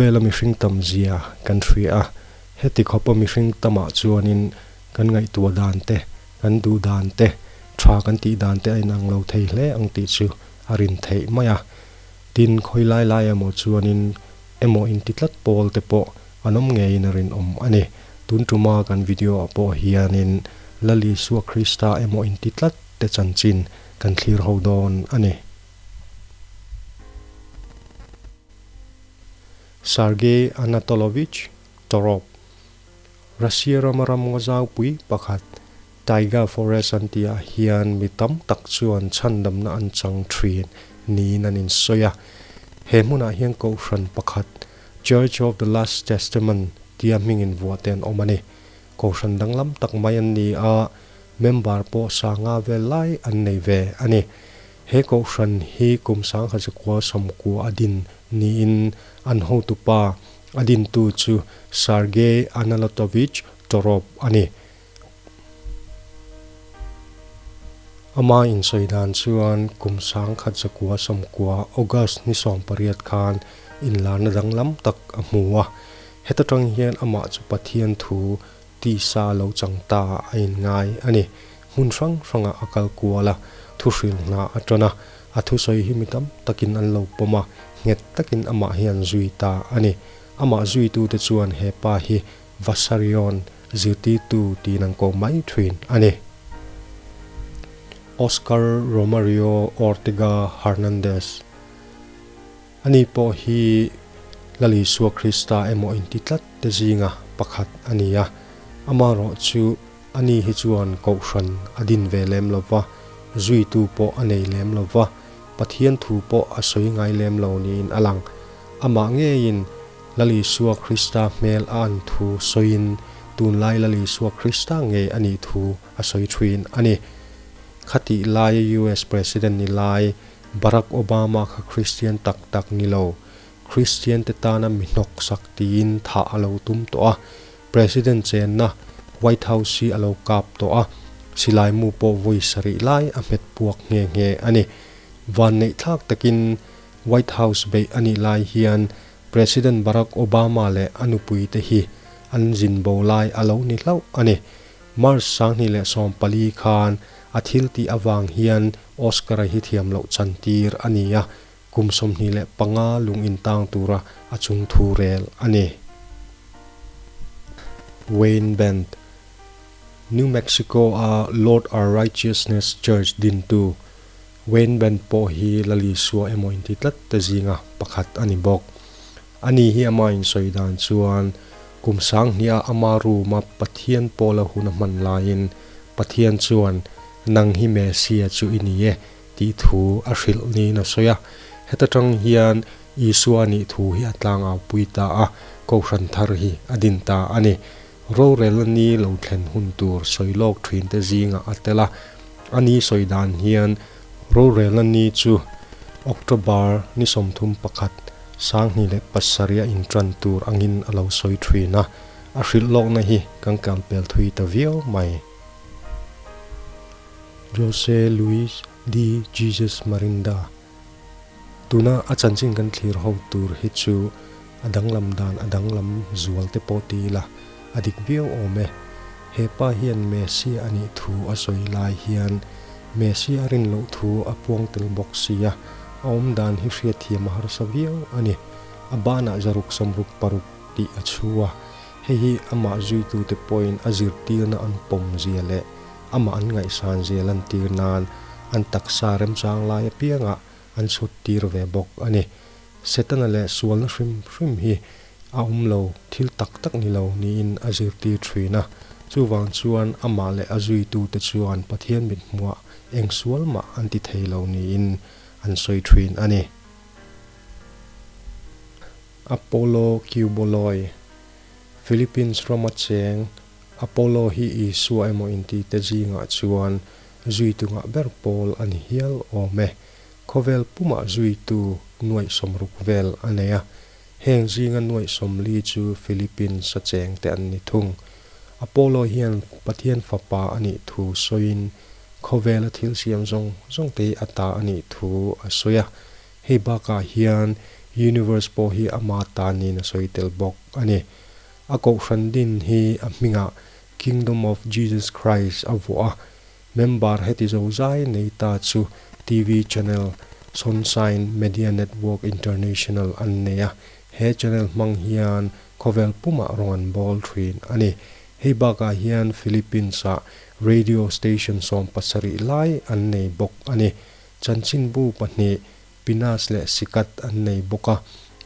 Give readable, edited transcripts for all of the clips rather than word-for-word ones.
Khawvela mihring tam zia kan hria a, heti khawpa mihring tamah chuanin kan ngaihtuah dan te, kan duh dan te, tha kan tih dan te a inang lo thei hle ang tih chu a rin theih mai a. Tin, khawi lai lai emaw chuanin emaw inti tlat pawl te pawh an awm ngeiin a rinawm a ni. Tun tuma kan video ah pawh hianin Lal Isua Krista emaw inti tlat te chanchin kan thlir ho dawn a ni. Sergei Anatolovich Torop, Russia rama ram ngaw zaupui pakhat Taiga Forest an tihah hian mi tam tak chuan chhandamna an chang thin niin an insawi a. He hmunah hian kohhran pakhat, Church of the Last Testament tia hmingin vuah te an awm a ni. Kohhran danglam tak mai an ni a, member pawh sanga vel lai an nei ve a ni. He kohhran hi kum sangkhat zakua sawmkua a din niin an hotupa a dintu chu Sergei Anatolovich Torop a ni. Ama insawi dan chuan kum 1990 August ni 18 khan inlarna danglam tak a hmu a. Heta tang hian amah chu Pathian thu tisa lo chang ta a inngai a ni. Hmun hrang hrangah a kal kual a, thuhril hna a tan a, a thusawi hi mi tam takin an lo pawm a, nghet takin amah hi an zui ta a ni. Amah zuitute chuan he pa hi Vasarion zirtirtu tiin an ko mai thin a ni. Oscar Romario Ortega Hernandez Ani pawh hi Lal Isua Krista emaw inti tlat te zinga pakhat a ni a, amaherawh chu ani hi chuan kohhran a din ve lem lo va, zuitu pawh a nei lem lo va, Pathian thu pawh a sawi ngai lem lo niin a lang. Amah ngeiin Lal Isua Krista hmel a an thu sawiin tunlai Lal Isua Krista ngei a nih thu a sawi thin a ni. Khatih laia US President ni lai Barack Obama kha Kristian tak tak ni lo, Kristian te tana mi hnawksak tiin thah a lo tum tawh a, President chenna White House hi a lo kap tawh a, silai mu pawh vawi sarih lai a hmet puak nghe nghe a ni. Vanneihthlak takin White House beih a nih lai hian President Barack Obama leh a nupui te hi an zin bo lai a lo ni hlauh a ni. March 2014 khan a thil tih avang hian Oscar-a hi thiam loh chan tir a ni a, kum 25 lung intang tura a chung thu rel a ni. Wayne Bent, New Mexico-a Lord Our Righteousness Church dintu Wayne Bent pawh hi Lal Isua emaw inti tlat te zinga pakhat a ni bawk. Ani hi ama insawi dan chuan kum 2000-a ama room-a Pathian pawla hun a hman laiin Pathian chuan nang hi Messiah chu i ni e tih thu a hrilh niin a sawi a. Heta tang hian Isua nih thu hi a tlangau pui ta a, Kohhran thar hi a din ta a ni. Rorel ni lo thlen hun tur sawi lawk thin te zingah a tel a, a ni sawi dan hian rorelna ni chu October ni 31, 2007 a intan tur angin a lo sawi thin a, a hrilh lawkna hi kan kalpel thui ta viau mai. Jose Luis de Jesus Marinda Tuna a chanchin kan thlir ho tur hi chu a danglam dan a danglam zual te pawh ti ila a dik viau awm e. He pa hian Messi a nih thu a sawi lai hian Messi a rin loh thu a puang tel bawk si a, a awm dan hi hriatthiam a harsa viau a ni. A banah zaruk sawmruk paruk tih a chhu a, hei hi amah zuitute pawhin a zirtirna an pawm zia leh amah an ngaihsan zia lantir nan an taksa remchang lai apiangah an chhut tir ve bawk a ni. Setana leh sualna hrim hrim hi a awm lo, thil tak tak ni lo niin a zirtir thin a. Chuvang chuan amah leh a zuitute chuan Pathian mithmuah eng sual mah an ti thei lo niin an sawi thin a ni. Apollo Quiboloy, Philippines rama cheng Apollo hi Isua emaw intite zingah chuan zuitu ngah ber pawl a ni hial awm e. Khawvel pumah zuitu nuaih sawmruk vel a nei a, heng zinga nuaih sawmli chu Philippines a chengte an ni thung. Apollo hian Pathian fapa a nih thu sawiin khawvela thil siam zawng zawng te hi a ta a nih thu a sawi a. Hei bakah hian Universe pawh hi ama ta niin a sawi tel bawk a ni. A kohhran din hi a hmingah Kingdom of Jesus Christ a vuah a, member heti zozai nei ta chu TV channel Sonshine Media Network International an nei a, he channel hmang hian khawvel pumah rawng an bawl thin a ni. Hei bakah hian Philippines-ah radio station 70 lai an nei bawk a ni. Chanchinbu pahnih Pinas leh Sikat an nei bawk a.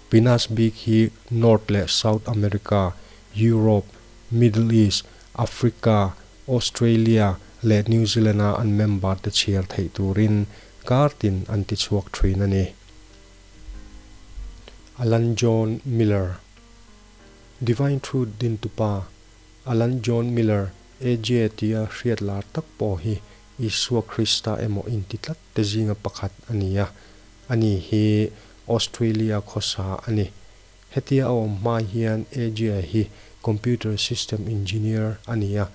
Pinas bik hi North leh South America, Europe, Middle East, Africa, Australia leh New Zealand-a an member te chhiar theih turin kar tin an ti chhuak thin a ni. Alan John Miller, Divine Truth dintupa Alan John Miller, AJ tia hriat lar tak pawh hi Isua Krista emaw inti tlat te zinga pakhat a ni a, ani hi Australia khawsa a ni. Hetia a awm hma hian AJ hi Computer System Engineer a ni a,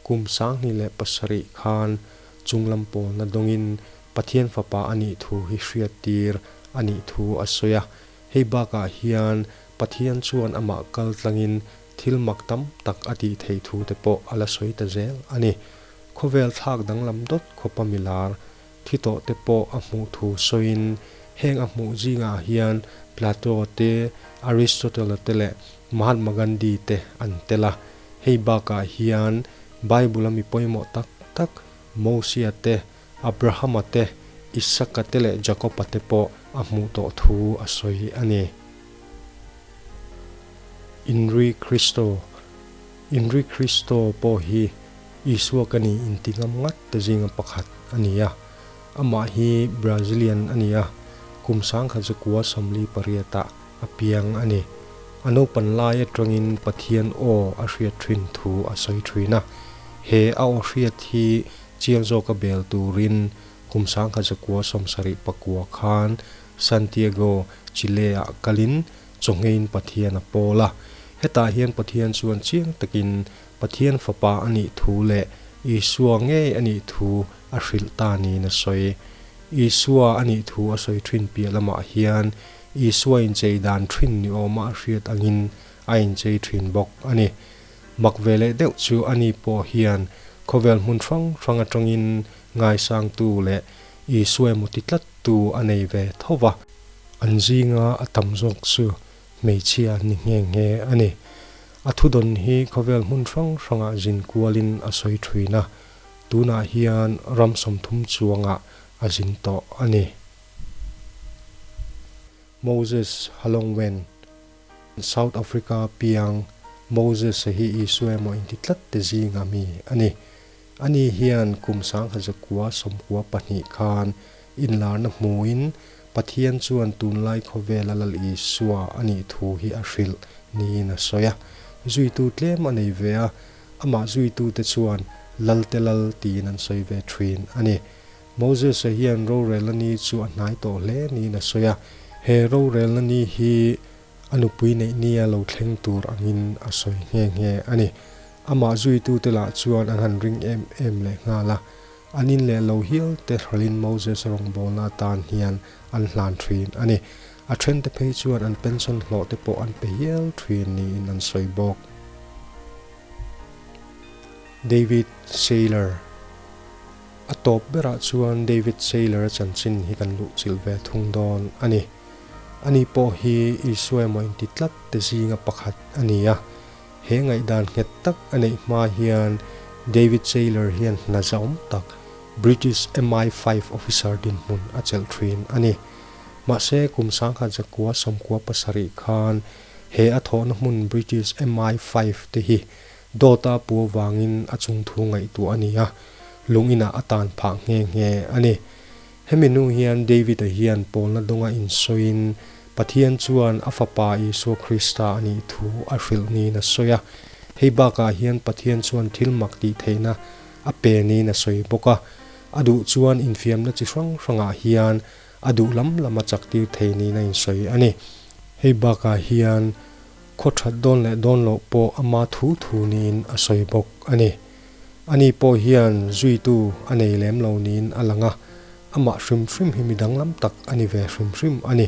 kum 2007 khan chunglam pawlna dawngin Pathian fapa a nih thu hi hriattir a nih thu a sawi a. Hei bakah hian Pathian chuan amah kal tlangin thil mak tam tak a tih theih thu te pawh a la sawi ta zel a ni. Khawvel thlak danglam dawt khawpa milar thi tawh te pawh a hmuh thu sawiin heng a hmuh zingah hian Plato te, Aristotle te leh Mahatma Gandhi te an tel a. Hei bakah hian Bible-a mi pawimawh tak tak Mosia te, Abrahama te, Isaka te leh Jakoba te pawh a hmuh tawh thu a sawi a ni. Inri Kristo Inri Kristo pawh hi Isua ka ni inti ngam ngat te zinga pakhat a ni a. Amah hi Brazilian a ni a, kum 1948-ah a piang a ni. A naupan lai atangin Pathian aw a hriat thin thu a sawi thin a. He a aw hriat hi chiang zawka bel turin kum 1979 khan Santiago, Chile-ah kalin chawngeiin Pathian a pawl a. Hetah hian Pathian chuan chiang takin Pathian Fapa a nih thu leh Isua ngei a nih thu a hrilh ta niin a sawi. Isua a nih thu a sawi thin piah lamah hian Isua inchei dan thin ni awma a hriat angin a inchei thin bawk a ni. Mak ve leh deuh chu ani pawh hian khawvel hmun hrang hrang atangin ngaisangtu leh Isua emaw ti tlattu a nei ve tho va. An zinga a tam zawk chu hmeichhia ni nghe nghe a ni. A thudawn hi khawvel hmun hrang hrangah zin kualin a sawi thin a, tunah hian ram 30 chuangah a zin tawh a ni. Moses Halongwen, South Africa piang Moses-a hi Isua emaw inti tlat te zinga mi a ni. Ani hian kum 1992 khan inlarna hmuin Pathian chuan tunlai khawvela Lal Isua a nih thu hi a hrilh niin a sawi a. Zuitu tlem a nei ve a, amah zuitute chuan Lalte Lal tiin an sawi ve thin a ni. Moses-a hian rorelna ni chu a hnai tawh hle niin a sawi a, he rorelna ni hi a nupui neih nia lo thleng tur angin a sawi nghe nghe a ni. Amah zuitute lah chuan an han ring em em leh nghal a, an in leh lo hial te hralhin Moses rawngbawlna atan hian an hlan thin a ni. A thente phei chuan an pension hlawh te pawh an pe hial thin niin an sawi bawk. David Saylor. A tawp berah chuan David Saylor-a chanchin hi kan luhchilh ve thung dawn a ni. Ani pawh hi Isua emaw inti tlat te zinga pakhat a ni a. He ngaihdan nghet tak a neih hma hian David Saylor hian hna zahawm tak British MI5 officer dinhmun a chelh thin a ni. Mahse kum 1997 khan he a thawhna hmun British MI5 te hi Dawta pu avangin a chungthu ngaihtuah a ni a, lung inah a tan phah nghe nghe a ni. Hemi nu hian David-a hian pawlna dawnga insawiin Pathian chuan a fapa Isua Krista a nih thu a hrilh niin a sawi a. Hei bakah hian Pathian chuan thil mak tih theihna a pe niin a sawi bawk a. A duh chuan infiamna chi hrang hrangah hian a duh lam lam a chaktir thei niin a insawi a ni. Hei bakah hian Khaw that dawn leh dawn loh pawh ama thu thu niin a sawi bawk a ni. Ani pawh hian zuitu a nei lem lo niin a lang a, amah hrim hrim hi mi danglam tak a ni ve hrim hrim a ni.